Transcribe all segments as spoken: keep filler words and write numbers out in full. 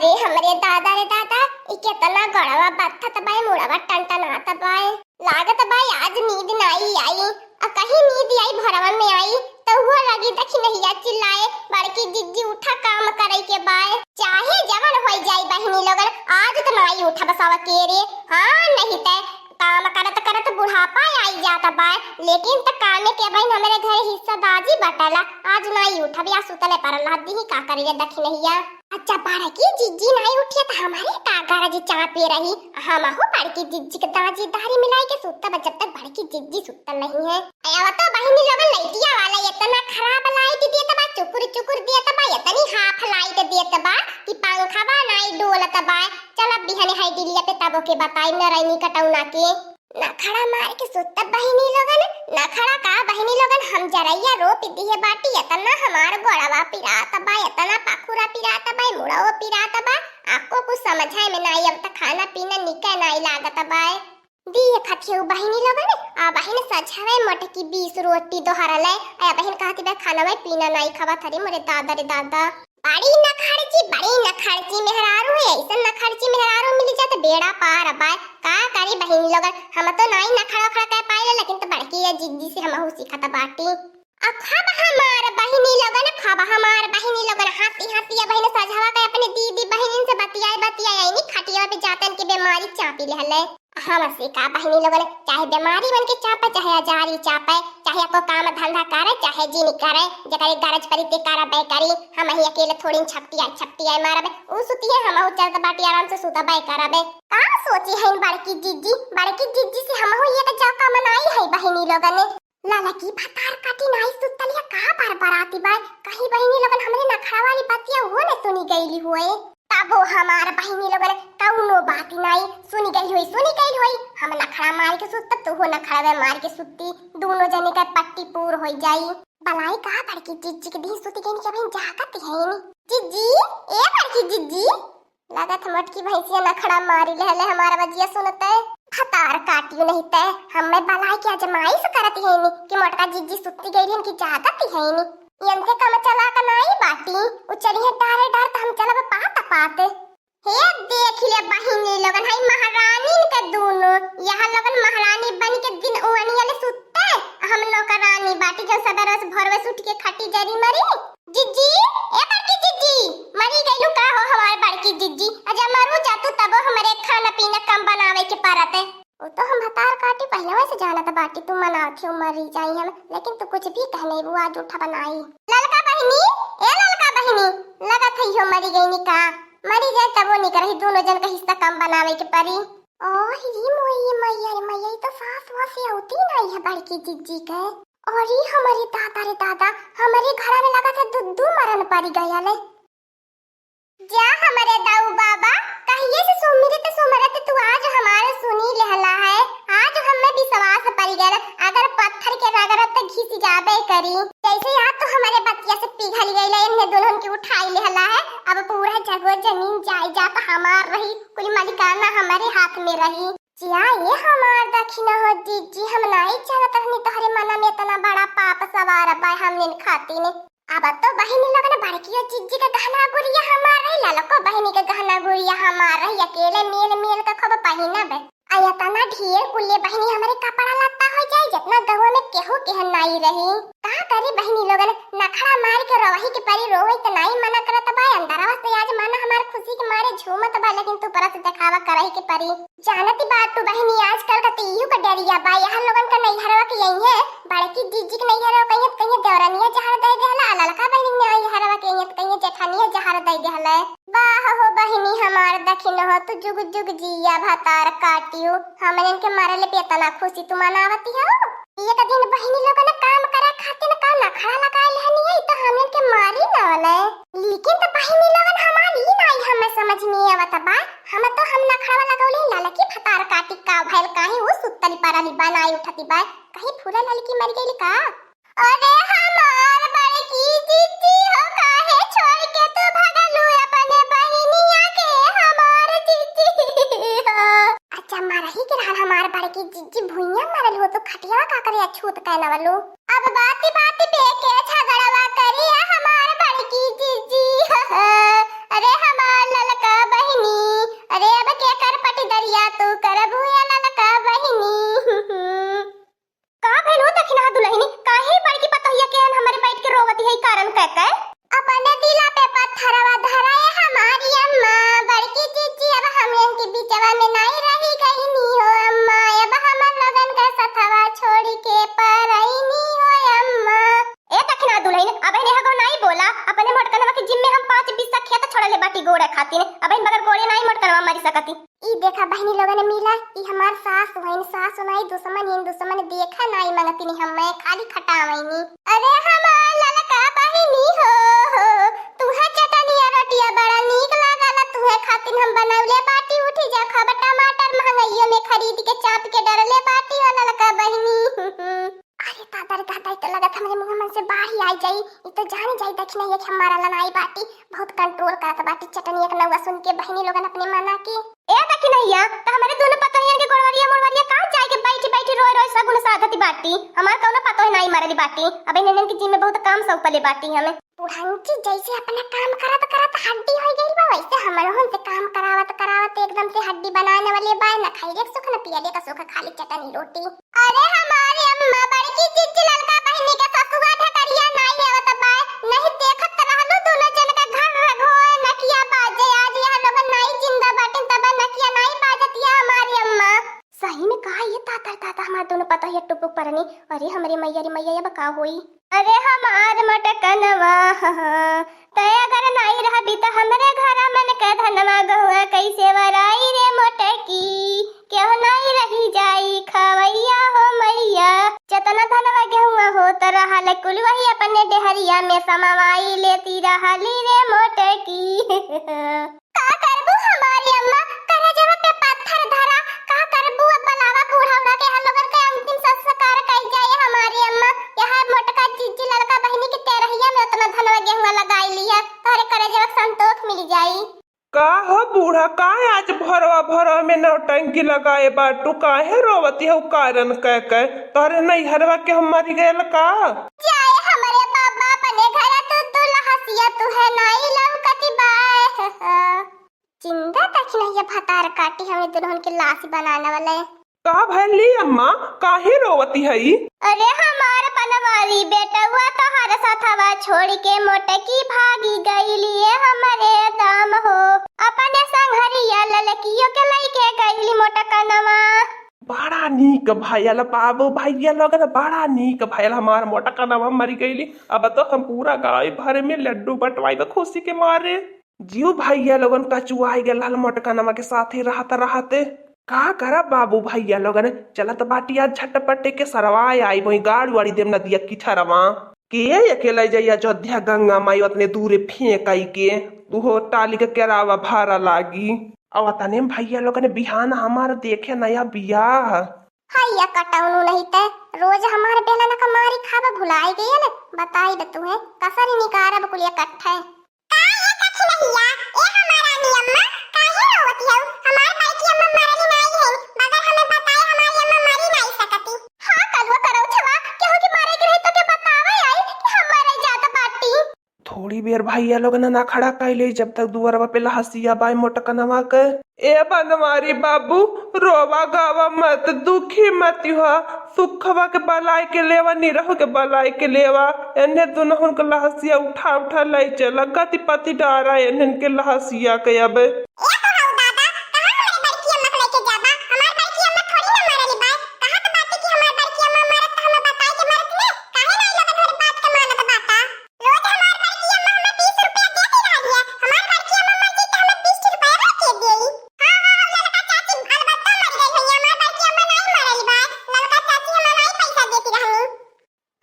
अरे हमरे दादा रे दादा, ई केतना गोड़वा बथत बाय, मुड़वा टनटनात बाय। लागत बाय आज नींद नाई आई, आ कहीं नींद आई भोरवा में आई, त उहो लगी दखिनहिया चिल्लाए, "बड़की जिज्जी उठा, काम करे के बाय।" चाहे जवन होई जाई बहिनी लोगन, आज त नाई उठब सवा के रे। हाँ, नहीं त काम करत करत बुढ़ापा आई जात बाय, लेकिन त कामे के बहिन हमरे घरे हिस्सा दाजी बटला, आज नाई उठब या सुतले परल रहत दीही, का करी रे दखिनहिया। अच्छा, बड़की जिज्जी नाई उठिया त हमरे का गरज चापे रही। हमहू बड़की जिज्जी के दाजी दारी मिलाई के सुतब, जब तक बड़की जिज्जी सुतल नहीं है। अया तो बहिनी लोगन लइटिया वाला इतना खराब लाइट देत बा, चुकुर चुकुर देत बा, इतनी हाफ लाइट देत बा कि पंखा बा नाई डोलत बा। चल अब बिहने है डिलिया पे तबो के बताई न रैनी कटौना के। नखड़ा मार के सुतब बहिनी लोगन, नखड़ा का बहिनी लोगन, हम जरैया रोप दिहे बाटी, इतना हमार गोड़वा पिरात बा, इतना पखुरा पिरात बा, मुड़वा पिरात बा, आपको कुछ समझाए में नाई अब त खाना पीना निके नाई लागत बा। दिए खथियऊ बहिनी लोगन, आ बहिन सझवे मोटकी बीस रोटी दोहरले, आ बहिन कहती बा खाना में पीना नाई खावा थरी मोरे दादा रे दादा। बड़ी नखड़ची, बड़ी नखड़ची मेहरारू है, ऐसन नखड़ची मेहरारू मिल जात बेड़ा पार बाय। का करी बहिनी लोगन, हम तो नाई नखड़ा उखड़ा कह पाइले, लेकिन त बड़की या जिज्जी से हमहू सीखत बाटी। आ खब हमार बहिनी लोगन, खब हमार बहिनी लोगन, हंसी हंसी या बहिन सझवा के अपने दीदी बहिनिन से बतियाए बतियाए आईनी खटिया पे जातन के बीमारी चापी लेहले। हमसे का बहिनी लोगन, चाहे बीमारी बन के चापे, चाहे अजारी चापे, चाहे को काम धंधा करे, चाहे जिन करे, जेकरे गरज परी ते करबे करी। हम ही अकेले थोड़ी छपटी आई, छपटी आई मारबे, उ सुती है, हम चलत बाटी आराम से सुतबे करबे। का सोची है बड़की जिज्जी, बड़की जिज्जी से हमहू एक जौका मनाई है बहिनी लोगन। ललकी भतार काटी नाई सुतलिया का बरबराती बाय, कहीं बहिनी लोगन हमरे नखड़ा वाली बतिया वो न सुनी गईली हुए। तबो हमार बहिनी लोगन कौनो बात नाई सुनी गई हुई, सुनी गई हुई। हम नखड़ा मार के सुतब, तू हो नखड़ा मार के सुती, दोनों जने का पट्टी पूर होई जाई। बलाई का बड़की जिज्जी के दिन सुती गई के बहिन जागत है नी। जिज्जी, ए बड़की जिज्जी, लगत मोटकी भैंसिया नखड़ा मारी लेहले हमार बजिया सुनते। भतार काटियो नहीं ते, हमें बलाई के आजमाइश करत है नी कि मोटका जिज्जी सुत्ती गई रहन कि जागत है नी। यंथे कम चला का नाई बाटी, उ चली है डारे डार त हम चलब पात पात। हे देख ले बहिनी लोगन, हई महारानी के दोनों, यहाँ लोगन महारानी बन के दिन ओनिया ले सुत्ते, हम नौकरानी बाटी जो सबेरे से भोरवे से उठ के खटी जरी मरी। जिज्जी, ए बड़की जिज्जी, मरी गईलू का हो हमार बड़की जिज्जी? अजा मरू जा तू तबो हमरे खाना पीना कम बनावे के परत है। वो तो हम भतार काटी पहले से जानत बाटी तू मनावत हो मरी जाई हम, लेकिन तू कुछ भी कहने वो आज उठा बनाई। ललका बहिनी, ए ललका बहिनी, लगत है हो मरी गई नी का? मरी जाए तबो निक रही, दोनों जन का हिस्सा कम बनावे के परी। ओह री मोई मैया रे मैया, ई तो सास वास होती नहीं है बड़की जिज्जी के। अरे हमरे दादा रे दादा, हमरे घर में लगत है दू दू मरन पड़ी गया ले। जा हमरे दाऊ बाबा, कहिए से सुमिरत सुमिरत तू आज हमार सुनी लेहला है, आज हमें विश्वास पड़ गया। अगर पत्थर के रगड़ब त घिस जाबे करी। जैसे आज तू हमारे बतिया से पिघल गईला, इन्हें दुल्हन के उठाई लेहला है, अब पूरा जगो जमीन जायदाद हमार रही, कुल मालिकाना हमारे हाथ में रही। जिया ये हमार दखिना हो जिज्जी, हम नाई जानत रहनी तोहरे मना में इतना बड़ा पाप सवार बा हमनिन खातिन। अब तो बहिनी लोगन बड़कियो जिज्जी के गहना गुरिया हमार रही, ललको बहिनी के गहना गुरिया हमार रही, अकेले मेल मेल के खूब पहिनब। आ इतना ढेर कुल्ले बहिनी हमरे कपड़ा लत्ता हो जाई, जितना गवा में केहू केहन नाई रही। का करी बहिनी लोगन, नखड़ा मार के रोवही के परी, रोवई त नाई मना करत बा, अंदरवा से आज मना हमार खुशी के मारे झूमत बा, लेकिन तू परस देखावा करही के परी। जानती बाटू बहिनी, आजकल का त इहू का डरिया बा, यहाँ लोगन का नैहरवा के यही है, बड़की जिज्जी के नैहरवा कहिए त कहिए देवरनिया जहर दे देहला, आ ललका बहिनी के नैहरवा कहिए त कहिए जेठानिया जहर दे देहला। वाह हो बहिनी हमार दखिन हो, तू जुग जुग जिया भतार काटियो, हमरन के मरले पे इतना खुशी तू मनावती हो। एक दिन बहिनी लोगन काम करे खातिर का नखड़ा लगाए लेहनी है, तो हमरन के मारी न वाले। लेकिन तो बहिनी लोगन हमार ई नाई हमें समझ में आवत बा, हम तो हम नखड़वा लगौले ललकी भतार काटी का भइल, काहे वो सुतली परली बा नाई उठती बा, कहीं फूला ललकी मर गइल का? अरे हमार बड़की जिज्जी हो, काहे छोड़ के तू भगलू अपने बहिनिया के, हमार जिज्जी हो। अच्छा, मरही के रहल हमार बड़की जिज्जी, भुइयां मरल हो तो खटिया का करे अछूत कहना वालू। अब बाती बाती पे के झगड़वा करी हमार बड़की जिज्जी हो। अरे हमार ललका तोरे खातिर। अब इन बगैर कोड़े नाई मोटकनवा मरी सकती। ई देखा बहिनी लोगन मिला, ई हमार सास होइन, सास नाई दुश्मन, इन दुश्मन देखा नाई मंगतिनी हम्मे, खाली खटावैनी। अरे हमार ललका बहिनी हो, हो, तुहे चटनिया रोटिया बड़ा नीक लागल, तुहे खातिर हम बनौले बाटी, उठी जा खाब टमाटर महंगाइयो में खरीद के चाप के डरले बाटी हो ललका बहिनी। अरे दादा रे दादा, ई तो लगत हमरे मुंह मन से बाढ़ ही आई जाई। ई तो जानी जाई दखिनैया कि हमारा लनाई बाटी, बहुत control करत बाटी चटनिया के नौवा सुन के बहिनी लोगन अपने मना के। ए दखिनैया, त हमरे दोनों पतोहियन के गोड़वरिया मोड़वरिया कहाँ जाए के बैठी बैठी रोई रोई सगुन साधती बाटी? हमार कौनो पतोह नाई मरली बाटी। अब इन्हन के जिम्मे बहुत काम सौंपले बाटी हमें। बुढ़ंची जैसे अपना काम करत करत हड्डी हो गइल बा, वैसे हमरहुन से काम करावत करावत एकदम से हड्डी बनाने वाले बा, न खैले के सुख न पियले का सुख, खाली चटनी रोटी। अरे हमारी अम्मा, बड़की जिज्जी ललका बहिनी के ससुआ ढकरिया नाई आवत बा, नहीं देखत रहलू दोनों जन का घर रघोए नकिया बाजे, आज यह लोग नाई जिंदा बाटिन तब नकिया नाई बाजतिया हमारी अम्मा। सही में कहा ये ताता ताता हमार दोनों पतोहिया टुपुक परनी। अरे हमरे मैया रे मैया, अब का होई? अरे हमार मोटकनवा, तै अगर नाई रहबी त हमरे घरा मन के धनवा गहुआ कैसे वराई रे मोटकी? केहू नाई रही जाई खवैया हो मैया। जतना धनवा गेहुआ होत रहल कुल वही अपने डेहरिया में समावाई लेती रहली रे मोटकी। का करबू हमारी अम्मा, करजवा पे पत्थर धरा, का करबू? अब बुलावा बूढ़ा उड़ा के हम लोगन के अंतिम संस्कार कइल जाए हमारी अम्मा। यह मोटका जिज्जी ललका बहिनी के तेरहिया में उतना धनवा गेहुआ लगाई लिया, तोहरे करजवा के संतोष मिल जाई। का हो बूढ़ा, काहे आज भरवा भरवा में नौटंकी लगाए बाटू? काहे रोवती हो? कारण कह के तोहरे नैहरवा के हम मरी गयल का? जाए हमरे बाबा अपने घर, तू तू लहसिया तू है नाई लौकती बाए। जिंदा दखिनैया भतार काटी हमें दुल्हन के लाश बनाने वाले। का भैली अम्मा, काहे रोवती हई? अरे हमार बनवारी बेटवा तोहर साथवा छोड़ के मोटकी भागी गईली, ए हमरे दाम हो। अपने संघरिया ललकियो के लइके गईली मोटकनवा। बड़ा नीक भयल बाबू भैया लोगन, बड़ा नीक भयल, हमार मोटकनवा मर गईली। अब तो हम पूरा गाँव भर में लड्डू बंटवाइब खुशी के मारे। जिउ भैया लोगन कचुआई गए लाल मोटकनवा के साथे रहत रहत। का करब बाबू भैया लोगन, चलत बाटी आज झटपटे के सरवाए आई, वही गाड़ वाड़ी देम नदिया किठरवा। के अकेले जाई अयोध्या गंगा माई, उतने दूरे फेंक आई के, तू हो टाली के केरावा भारा लागी। और तने भैया लोगन बिहान हमार देखे नया बियाह। हैया कटौनू नहीं ते, रोज हमार बेलन का मारी खाब भुलाई गयल, बताई बे तुहे, कसरी निकारब कुल इकट्ठे। का ए कथी नहिया, ए हमार रानी अम्मा, काहे रोवत हऊ? हमार बड़की अम्मा मरली नाई है, बगैर हमें बताए हमारी अम्मा मरी नाई सकती। हाँ, कलुआ करौछवा, केहू के मारे के रही तो के बतावे आई कि हम मरे जात बाटी। थोड़ी बेर भैया लोगन ना खड़ा कैले, जब तक दुआरवा पे लहसिया बाय मोटकनवा के। ए बनवारी बाबू, रोवा गावा मत, दुखी मत हुआ, सुखवा के बलाय के लेवा, निरहु के बलाय के लेवा। एन्हे दुनहुन के लहसिया उठा उठा लै चला, गति पति डारा एन्हन के लहसिया के अब। ए तो हऊ दादा, कहाँ हमारे बड़की अम्मा के लेके जाबा? हमार बड़की अम्मा थोड़ी ना मरली बाय। कहा तो बात कि हमार बड़की अम्मा मरत तो हमें बताए के मरत ने, काहे ना ई लोगन हमारी बात के मानत बाटा? रोज हमार बड़की अम्मा हमें बीस रुपया देती रहली है। हमार बड़की अम्मा मर गई तो हमें बीस रुपया रोज के देई। हाँ, हाँ, हम ललका चाची अलबत्ता मर गई है, हमार बड़की अम्मा नाई मरली बाय। ललका चाची हमें नाई पैसा देती रहली।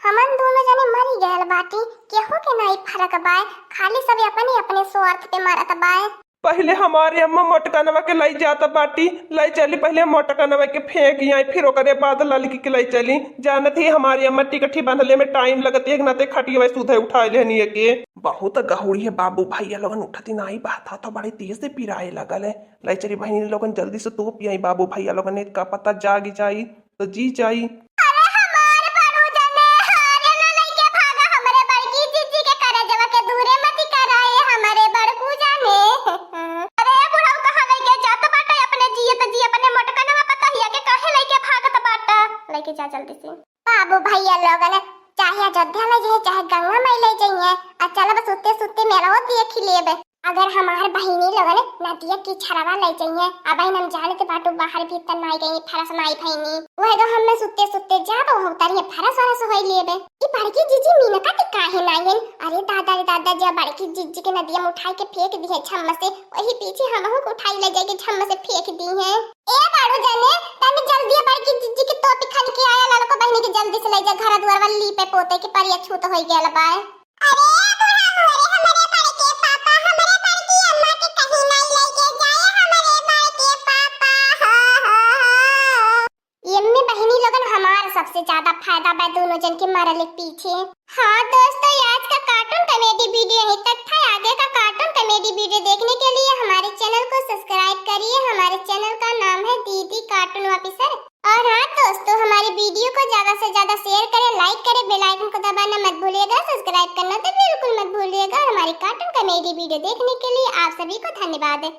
हमन दोनों जने मरी गयल बाटी, केहू के नाई फरक बाय, खाली सब अपने अपने स्वार्थ पे मरत बाय। पहिले हमारे अम्मा मोटकनवा के लाई जात बाटी, लाई चली, पहिले मोटकनवा के फेंक आई, फिर ओकरे बाद ललकी के लाई चली। जानत ही हमारी अम्मा टिकठी बांधले में टाइम लगत, एक नाते खटिया सुधे उठाए लेहनी के। बहुत गहुड़ी है बाबू भैया लोगन, उठती नाई बा, हाथ तो बड़े तेज से पिराए लगल है। लाई चली बहिनी लोगन, जल्दी से तोप आई बाबू भैया लोगन, एक का पता जागी जाई तो जी जाई। अरे हमार बड़ू जने, हारे ना लइके भागा, हमरे बड़की जीजी के करजवा के दूरे मती कराए, हमरे बड़कू जने। अरे बुढ़ऊ, कहाँ लइके जात बाटा अपने जियत जी, अपने मोटकनवा पतोहिया के काहे लइके भागत बाटा? लइके जा जल्दी से। बाबू भैया लोगन, चाहे अयोध्या ले जाए, चाहे गंगा माई ले जाइए, आ चल बस उत्ते सुत्ते मेलवा देख ही लेबे। अगर हमार बहिनी लोगन नदिया किछरवा लइ जइहें, अबहिन हम जानत बाटू बाहर भीतर नाई गई, फरस नाई भइनी। वह तो हमें सुत्ते सुत्ते जाब, वह उतरिए फरस वरस होई लेबे। ई बड़की जीजी मीनका ती काहे नाई गइन? अरे दादा रे दादा, जब बड़की जीजी के नदिया में उठाई के फेंक दिहे छम्म से, वही पीछे हमहू के उठाई ले जाके छम्म से फेंक दिहे। ए बाड़ू जने, तनी जल्दी बड़की जीजी के टोपी खन के आया, ललको बहिनी के जल्दी से ले जा, घर दुआर वाली लीपे पोते के परिया छूत होई गयल बा। अरे बूढ़ा मुहरे, हमरे बड़के पापा, हमरे बड़की अम्मा के कहीं नाई लेके जाए, हमरे बड़के पापा। हाँ, हाँ, हाँ। एम्मे बहिनी लोगन हमार सबसे ज्यादा फायदा बा दोनों जन के मरले के पीछे। हाँ दोस्तों, ये आज का cartoon comedy video यहीं तक था। आगे का cartoon comedy video देखने के लिए हमारे channel को subscribe करिए। हमारे channel का नाम है दीदी Cartoon Officer। और हाँ दोस्तों, हमारे video को ज्यादा से ज्यादा share करें, like करें, bell icon को दबाना मत भूलिएगा, subscribe करना तो बिल्कुल मत भूलिएगा। और हमारे cartoon comedy video देखने के लिए आप सभी को धन्यवाद।